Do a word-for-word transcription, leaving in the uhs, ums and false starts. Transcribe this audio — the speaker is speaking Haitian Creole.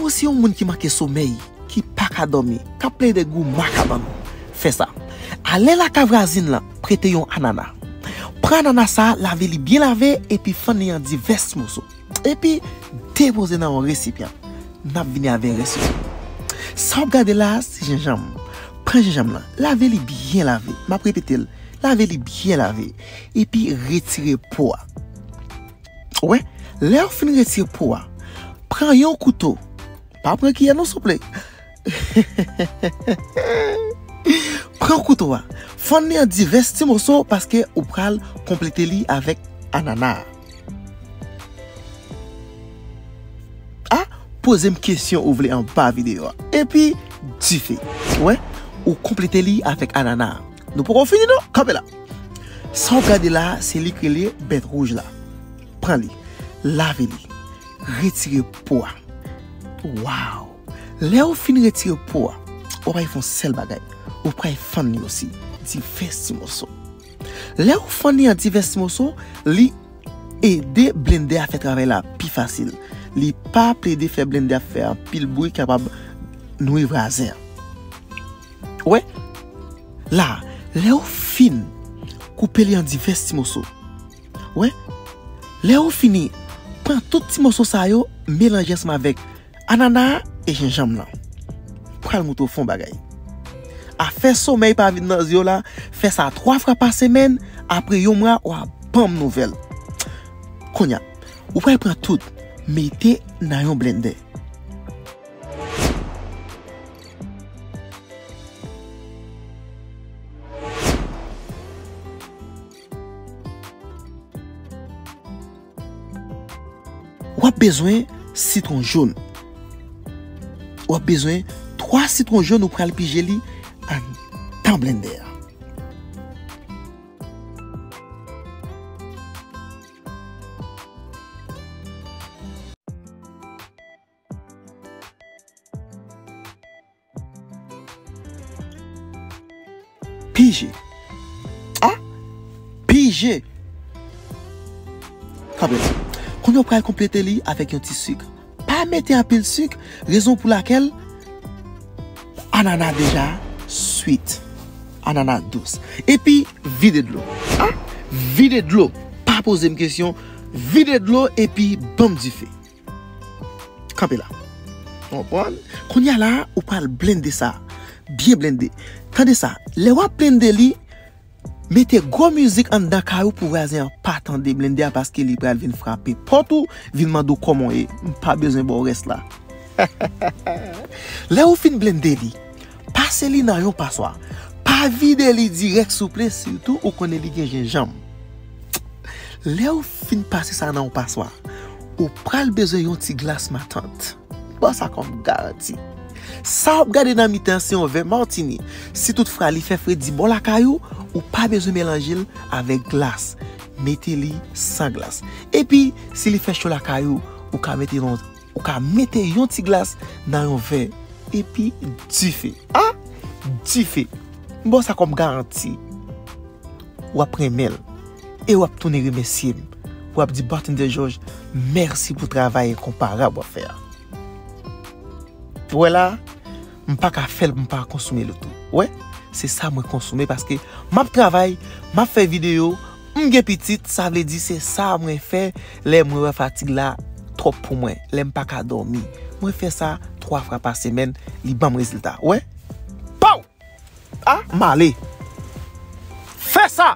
Ou se yon moun ki manke somèy, ki pa ka dòmi, k ap plede gou makabann, fè sa. Ale lakay vwazin lan, prete yon anana. Pran anana sa, lave li byen lave, epi fann li an divès ti moso. Epi, depoze nan yon resipyan. N ap vini avè rès yo. Sa w ap gade la a, se jenjanm. Pran jenjanm lan, lave li byen lave. M ap repete l, lave li byen lave. Epi, retire po a. Ou wè, lè w fin retire po a, pran yon kouto. Pa pran kiyè non, souple. Pran kouto a. Fann li an divès ti moso paske ou pral konplete li avèk anana a. A, poze m kesyon ou vle anba videyo a. Epi, dife. Ou wè, ou konplete li avèk anana a. Nou poko fini non, kanpe la. Sa w gade la a, se li k rele bèt wouj la. Pran li, lave li, retire po a. Waw! Lè ou fin retire po a, ou pral fè yon sèl bagay. Ou pral fann li osi, divès ti moso. Lè ou fann li an divès ti moso, li ede blendè a fè travay la pi fasil. Li pa plede fè blendè a fè anpil bri kapab nwi vwazen an. Ou wè? La, lè ou fin koupe li an divès ti moso. Ou wè? Lè ou fini, pran tout ti moso sa yo, melanje ansanm avèk anana a e jenjanm lan. Pral moutre w fon bagay. Afè somèy pa vin nan zye w la, fè sa twa fwa pa semèn, apre yon mwa, w a ban m nouvèl. Kounye a, ou pral pran tout, mete nan yon blendè. W ap bezwen sitwon jòn. W ap bezwen twa sitwon jòn, ou pral pije li anndan blendè a. Pije. A? Pije. Kanpe la. Kounye a w pral konplete li avèk yon ti sik. Pa mete anpil sik, rezon pou lakèl anana deja swit. Anana dous. Epi vide dlo. A? Vide dlo. Pa poze m kesyon. Vide dlo epi ban m dife. Kanpe la. Konprann? Kounye a la, ou pral blende sa. Byen blende. Tande sa. Lè w ap blende li, mete gwo mizik anndan kay ou pou vwazen an pa tande blende a paske li pral vin frape pòt ou, vin mande w kòman w ye. M pa bezwen ba w rès la. Lè ou fin blende li, pase li nan yon paswa. Pa vide li dirèk souple, sitou ou konnen li gen jenjanm. Lè ou fin pase sa nan yon paswa, ou pral bezwen yon ti glas matant. Ba w sa kòm garanti. Sa w ap gade nan mitan an se yon vè Martini. Si toutfwa li fè fredi bò lakay ou, ou pa bezwen melanje l avèk glas. Mete li san glas. Epi, si li fè cho lakay ou, ou ka mete yon, ou ka mete yon ti glas nan yon vè. Epi, dife. A! Dife. M ba w sa kòm garanti. W ap renmen l. E w ap tounen remèsye m. W ap di Bartender Georges, mèsi pou travay enkonparab w ap fè a. Ou wè la, m pa ka fè l pou m pa konsome l tou. Ou wè, se sa mwen konsome paske m ap travay, m ap fè videyo, m gen pitit, sa vle di se sa mwen fè lè mwen wè fatig la twòp pou mwen, lè m pa ka dòmi. Mwen fè sa twa fwa pa semèn, li ban m rezilta. Ou wè? Pow! A, m ale. Fè sa!